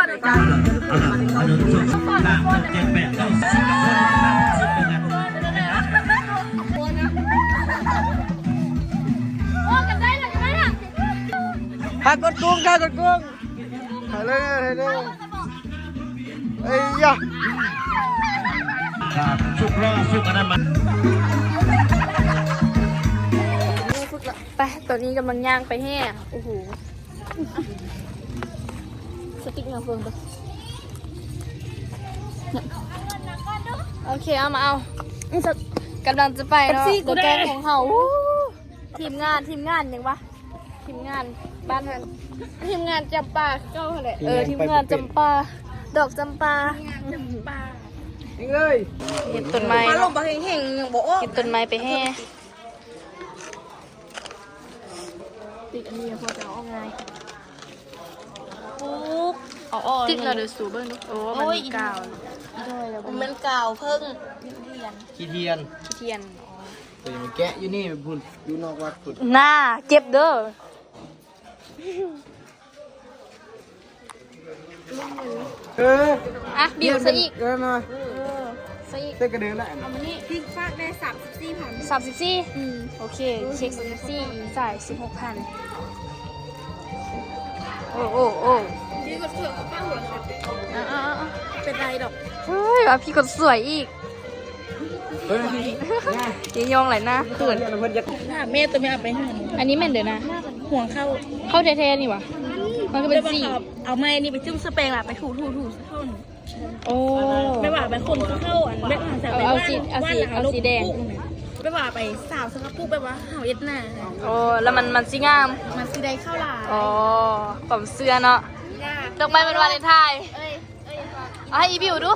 ຖ້າກົດກຸ້ງ ຖ້າກົດກຸ້ງ ຖ່າຍເລີຍ ຖ່າຍເລີຍ ເອີຍ ສຸກລໍ ສຸກອັນນັ້ນມັນ ໄປ ຕອນນີ້ກຳລັງຍ່າງໄປແຮ່ ໂອ້ໂຫ ສະຕິກຍັງເບິ່ງເບິ່ງ ໂອເຄ ເອົາມາເອົາ ກຳລັງຈະໄປເນາະ ໂຕແກງຂອງເຮົາ ໂອ້ ທີມງານ ທີມງານຫຍັງວະ? ທີມງານບ້ານ ທີມງານຈຳປາຄືເກົ່າຫັ້ນແຫຼະ ເອີ ທີມງານຈຳປາ ດອກຈຳປາ ເຮັດຕົ້ນໄມ້ ມາລົມບໍ່ແຫ້ງໆ ຍັງບໍ່ອອກ ເຮັດຕົ້ນໄມ້ໄປແຮ່ ຕິດອັນນີ້ພໍຈະເອົາອອກງ່າຍ ປຸບ ເອົາອອກ ຕິດແລ້ວເດີ ສູເບິ່ງດູ ໂອ້ ມັນມີກາວ ໂດຍ ແລ້ວມັນກາວເພິ່ງ ຂີ້ທຽນ ຂີ້ທຽນ ຂີ້ທຽນ ອໍ ແກະຢູ່ນີ້ພຸ້ນ ຢູ່ນອກວັດພຸ້ນ ໜ້າ ເກັບເດີ ເອີ ອ່ະ ບິວໃສ່ອີກ ເອີ ມາ ເອີ ໃສ່ອີກ ໃສ່ກະເດີນລະ ເອົາມານີ້ ພິກຟາກໄດ້ສາມສິບສີ່ພັນ ສາມສິບສີ່ ອືມ ໂອເຄ ເຊັກສາມສິບສີ່ ຈ່າຍສິບຫົກພັນ ໂອ້ ໂອ້ ໂອ້ ເອົາໆໆ ເປັນໄລດອກ ເຮີ້ຍ ວ່າພີ່ຄົນສວຍອີກ ເອີ ຍິງຍອງຫຼາຍໜ້າເຂີນ ແມ່ຕົວແມ່ເອົາໄປໃຫ້ ອັນນີ້ແມ່ນເດີນະ ຫົວເຂົ້າ ເຂົ້າແທ້ໆນີ້ຫວາ ມັນຄືເປັນສີ ແບບວ່າເຂົາເອົາໄມ້ນີ້ໄປຈຸ້ມສະແປງ ລະໄປຖູໆໆ ໂອ້ ແບບວ່າບາງຄົນເຂົ້າອັນແບບວ່າ ເອົາ ເອົາສີ ເອົາສີ ເອົາສີແດງ ແບບວ່າໄປສາວສະກະປຸກ ແບບວ່າເຮົາເຮັດໜ້າ ໂອ້ ແລ້ວມັນ ມັນຊິງາມ ມັນຊິໄດ້ເຂົ້າຫຼາຍ ອໍ ຄວາມເຊື່ອເນາະ ດອກໄມ້ວັນວາເລນທາຍ ເອີຍ ເອີຍ ເອົາໃຫ້ອີບິວດູ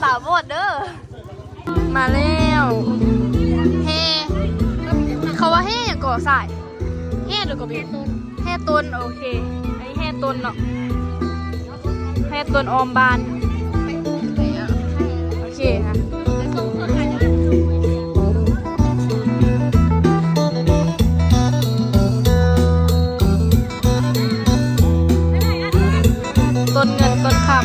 ສາວໂຫວດເດີ ມາແລ້ວ ແຮ່ ເຂົາວ່າແຮ່ຫຍັງເກາະ ສາຍ ແຮ່ໂດຍກະບິ ແຮ່ຕົ້ນ ໂອເຄ ອັນນີ້ແຮ່ຕົ້ນເນາະ ແຮ່ຕົ້ນອ້ອມບ້ານ ໂອເຄ ຕົ້ນເງິນຕົ້ນຄຳ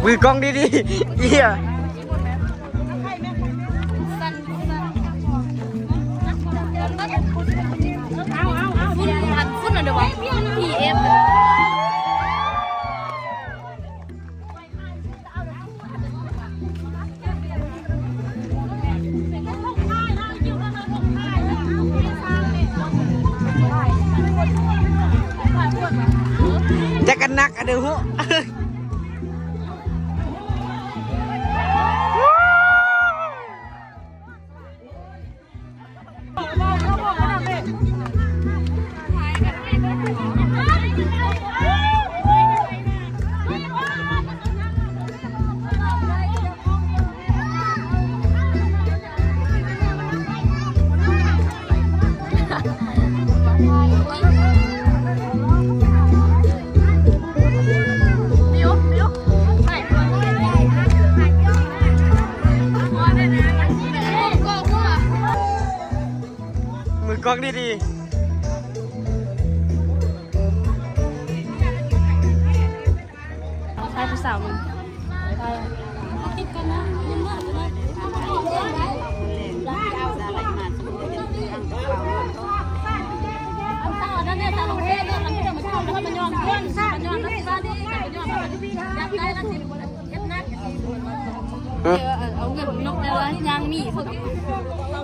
ມືກ້ອງດີໆ ເອີຍ ຝຸ່ນ ອັນຝຸ່ນອັນເດີວ່າ ພີເອັມ ຈັກກັນໜັກອະເດີ ຮູ້. ມືກ້ອງດີໆ ຖ່າຍຜູ້ສາວມຶງ ເອົາເງິນນົກແລ້ວຍ່າງໜີ.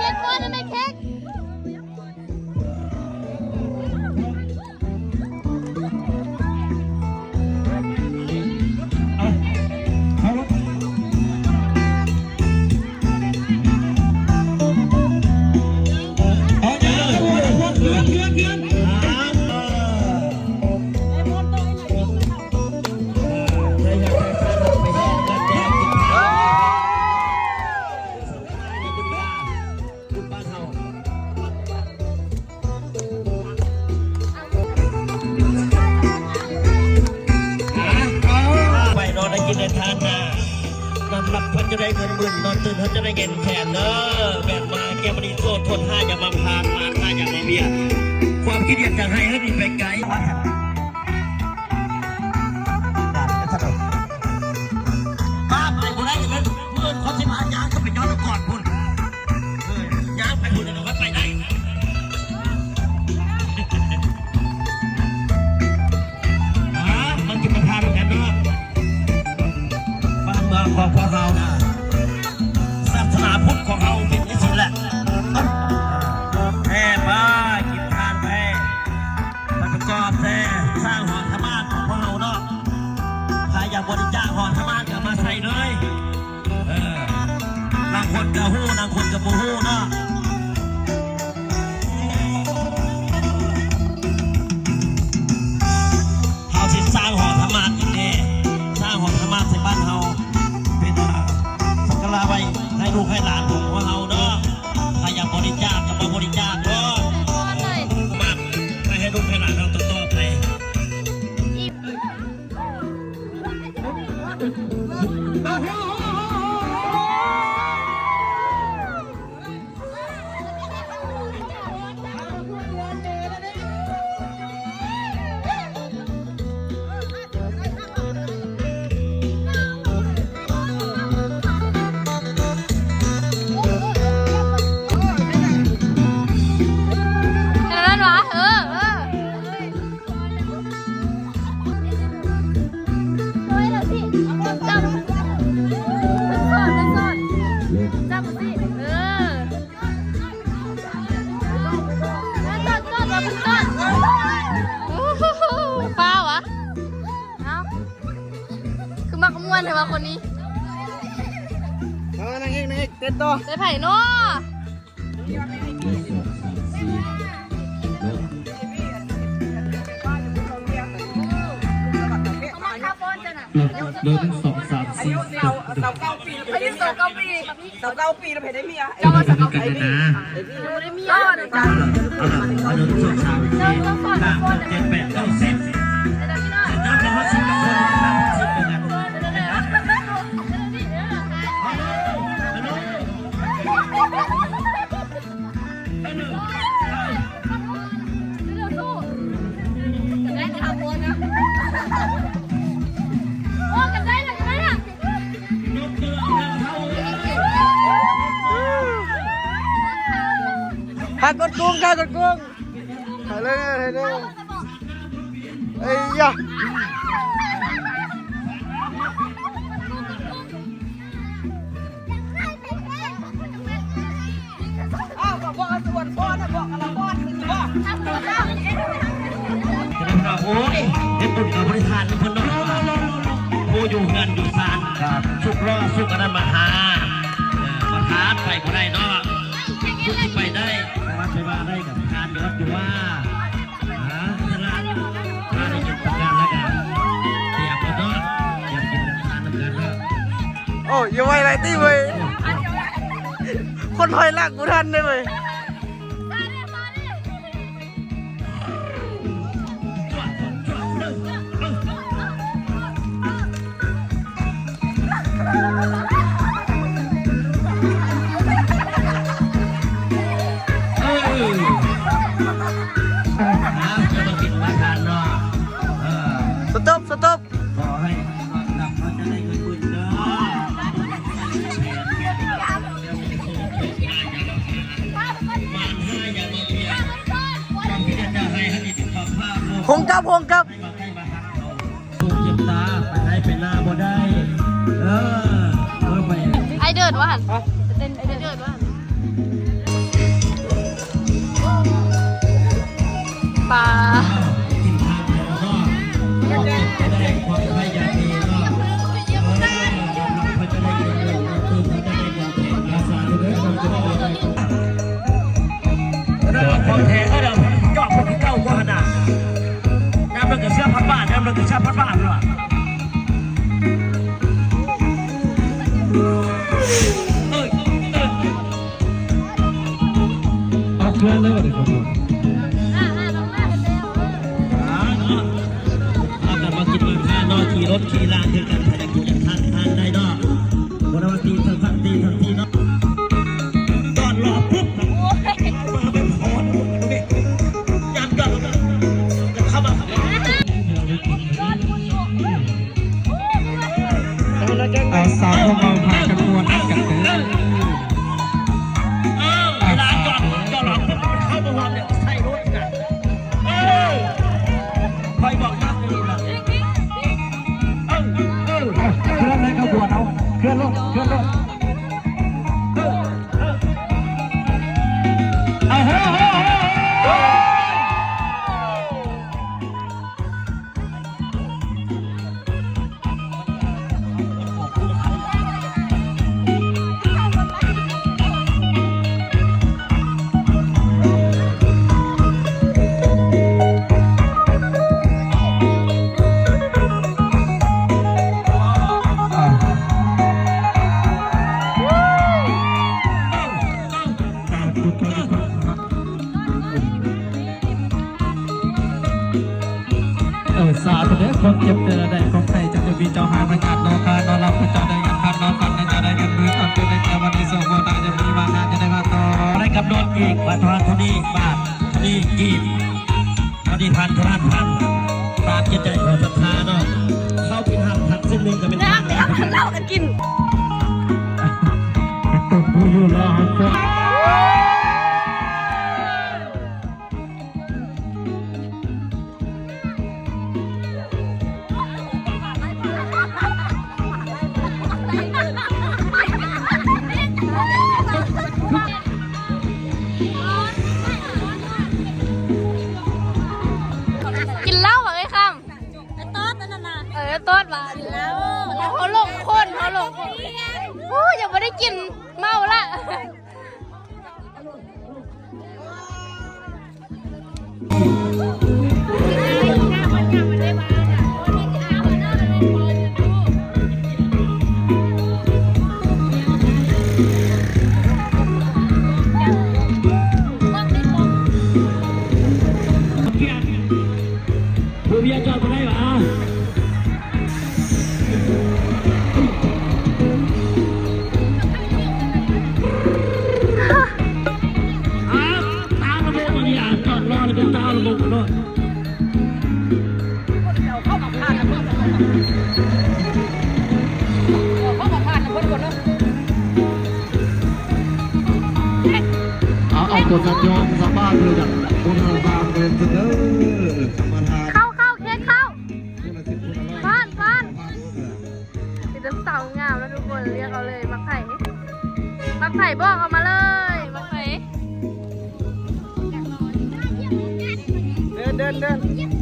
ກຽດຄວາມນຳແມ່ເຄັກ. ໄປເນາະ ໄດ້ກິນໄດ້ທານນະ ນອນຫຼັບເພິ່ນຈະໄດ້ເງິນໝື່ນ ນອນຕື່ນເພິ່ນຈະໄດ້ເງິນແສນເດີ ແບບມາແກ້ວມະນີໂສດ ທົນຫາຢ່າມາພານ ມາຂ້າຢ່າມາເບຍ ຄວາມຂີ້ດຽດຈະໃຫ້ເຮີ້ໜີໄປໄກ. ປ້າໄປບໍ່ໄດ້ເລີຍ ມື້ອື່ນເຂົາຊິມາຍ່າງເຂົ້າໄປຍ້ອນນຳກ່ອນພຸ້ນ ເອີ ຍ່າງໄປພຸ້ນແລ້ວຄ່ອຍໄປໄດ້. ອ່າ ມັນຈະມາທານກັນເນາະ ບ້ານເມືອງຂອງພວກເຮົານະ ສາສະໜາພຸດຂອງເຮົາເປັນຈັ່ງຊີ້ແຫຼະ ແທ້ ປ້າ ກິນທານແທ້. ໄປປະກອບແຕ່ສ້າງຫໍທຳມາດຂອງພວກເຮົາເນາະ ໃຜຢາກບໍລິຈາກຫໍທຳມາດກໍມາໃສ່ເລີຍ ເອີ ລາງຄົນກໍຮູ້ ລາງຄົນກໍບໍ່ຮູ້ເນາະ ເຮົາຊິສ້າງຫໍທຳມາດອີກແດ່ ສ້າງຫໍທຳມາດໃສ່ບ້ານເຮົາ ເປັນສັກກາລະໄວ້ໃຫ້ລູກໃຫ້ຫຼານຂອງພວກເຮົາເນາະ ໃຜຢາກບໍລິຈາກກໍມາບໍລິຈາກເນາະ ມາໃຫ້ລູກໃຫ້ຫຼານເຮົາຕໍ່ໆໄປ. ເອີ ເອີ. ກໍມ່ວນແທ້ວ່າຄົນນີ້. ເອີ ນາງເອກ ນາງເອກ ເຕັດຕໍ່. ໄປໃຜເນາະ? ເດີນ ໜຶ່ງ ສອງ ສາມ ສີ່ ອາຍຸຊາວ ຊາວເກົ້າປີ ອາຍຸຊາວເກົ້າປີ ຊາວເກົ້າປີແລ້ວໃຜໄດ້ເມຍ? ເຈົ້າວ່າຊາວເກົ້າປີ ໄດ້ເມຍ ຍັງບໍ່ໄດ້ເມຍ. ເອົາລະ ເອົາລະ ເອົາລະ ເຈັດ ແປດ ເກົ້າ ສິບ ນັບໄປຮອດສິບ ນັບໄປຮອດສິບ ຖ້າກົດກຸ້ງ ຖ້າກົດກຸ້ງ ຖ່າຍເລີຍ ຖ່າຍເລີຍ. ເອີຍ ອ້າວ ກໍບອກວ່າຊວນຟ້ອນນະ ບອກກັນລະຟ້ອນຄືບໍ່? ໂອ້ຍ ເຮັດບຸນກັບບໍລິທານເພິ່ນເນາະ ຜູ້ຢູ່ເຮືອນຢູ່ຊານ ສຸກລໍ້ສຸກອັນນັ້ນມາຫາ ເອີ ປະທານໄປບໍ່ໄດ້ເນາະ ຜູ້ທີ່ໄປໄດ້ ສາມາດໄປວ່າໄດ້ກັບປະທານຢູ່ວັດຢູ່ວາ. ອ່າ ຕະຫຼາດ ມາໄດ້ກິນປະການແລ້ວກະຕຽມເນາະ ຕຽມກິນນ້ຳທານນຳກັນເນາະ. ໂອ້ຍ ຢ່າໄວຫຼາຍຕິເວີຍ ຄົນຖອຍຫຼັງບໍ່ທັນເດ້ເວີຍ. ເອີ ເອົາ ຈະມາກິນມາທານເນາະ ເອີ ສະຕັອບ ສະຕັອບ ຂໍໃຫ້ນຳເຂົາຈະໄດ້ເງິນໝື່ນເດີ ໂຮງກັບ ໂຮງກັບ. ເຈັບຕາ ໄປໄທໄປນາບໍ່ໄດ້ ເອີ ເອີ ໄປ ໄອເດີດວ່າຫັ້ນ ໄອເດີດວ່າຫັ້ນ ປາ ກິນທານແລ້ວເນາະ ເຈັບຈະໄດ້ຄວາມໄຄຢາດີເນາະ ເອີ ເຂົາຈະໄດ້ເງິນ ເຂົາຈະໄດ້ເງິນ ອາສາເດີ ເດີ ຂອງແທ້ເດີ ເຈາະພວກເກົ່າກວ່າຫັ້ນນະ. ຍາມນັ້ນກໍເສຍພັນບາດ ຍາມນັ້ນກໍເສຍພັນບາດເນາະ ເອີ ເອີ ເອົາເຄື່ອງເລີຍ ເອົາເນາະ ພາກັນມາກິນມາທານເນາະ ຂີ່ລົດຂີ່ລາຄືກັນ ໃຜຢາກກິນຢາກທານ ທານໄດ້ເນາະ ບໍ່ໄດ້ວ່າຕີທັງ ຕີທັງທີ່ເນາະ. ຈອດລໍປຸບ ເປີດເປັນໂພນ ຍັງຈອດ ຈະເຂົ້າມາ ເອົາສາວພວກເຮົາພາກັນມ່ວນກັນເດີ ເອີ ເວລາຈອດ ຈອດລໍປຸບ ເຂົ້າມາຮອດແລ້ວໃສ່ລົດນະ ເອີ ຂ້ອຍບອກມາຄືນະ ເອີ ເອີ ເຄື່ອນໃນຂະບວນເອົາ ເຄື່ອນລົດ ເຄື່ອນລົດ. ເອີ ສາທຸເດີ ຄວາມເຈັບຈະໄດ້ຄວາມໄຂ້ ເຈົ້າຈະມີເຈົ້າຫາຍ ມາຍາດໂລກາ ນອນຫຼັບເຈົ້າໄດ້ເງິນພັນ ນອນຝັນເຈົ້າໄດ້ເງິນໝື່ນ ຕອນຕື່ນໃນແຕ່ວັນນີ້ ໂຊກບໍ່ຕາຍ ຈະມີມານານ ຈະໄດ້ມາຕໍ່ ໄດ້ກຳນົດອີກ ບາດເທົ່ານັ້ນເທົ່ານີ້ ບາດເທົ່ານີ້ກີບ ເທົ່ານີ້ພັນ ເທົ່ານັ້ນພັນ ຕາມຈິດໃຈຂອງສັດທາເນາະ ເຂົ້າກິນຫ້າພັນ ເສັ້ນໜຶ່ງກໍແມ່ນ ເຮົາກໍກິນ. ກິນເຫຼົ້າຫວາເອື້ອຍຄຳ? ໄອ້ໂຕດອັນນັ້ນນະ ເອີ ໂຕດຫວາ ກິນເຫຼົ້າ ແລ້ວໂຮ ໂອ້ ຍັງບໍ່ໄດ້ກິນ ເມົາລະ. ຜູ້ວຽກຈອດບໍ່ໄດ້ຫວາ? ອ້າວ ຕາມລະບົບອັນນີ້ ອາ ຈອດລໍນີ້ເປັນຕາມລະບົບໂລດ. ເອົາ ເອົາ ເອົາຕົວກັນຍອມສາບານເລີຍຈ້ະ ຄົນເຮົາບາງເດີນເດີ ສຳປະທານ ເຂົ້າ ເຂົ້າ ເຄັດ ເຂົ້າ ຄົນລະສິບ ຄົນລະຮ້ອຍ ຜ່ານ ຜ່ານ ມີແຕ່ສາວງາມນະທຸກຄົນ ເລືອກເອົາເລີຍ ມັກໃຜ ມັກໃຜບອກເອົາມາເລີຍ ມັກໃຜ ເດີນ ເດີນ ເດີນ.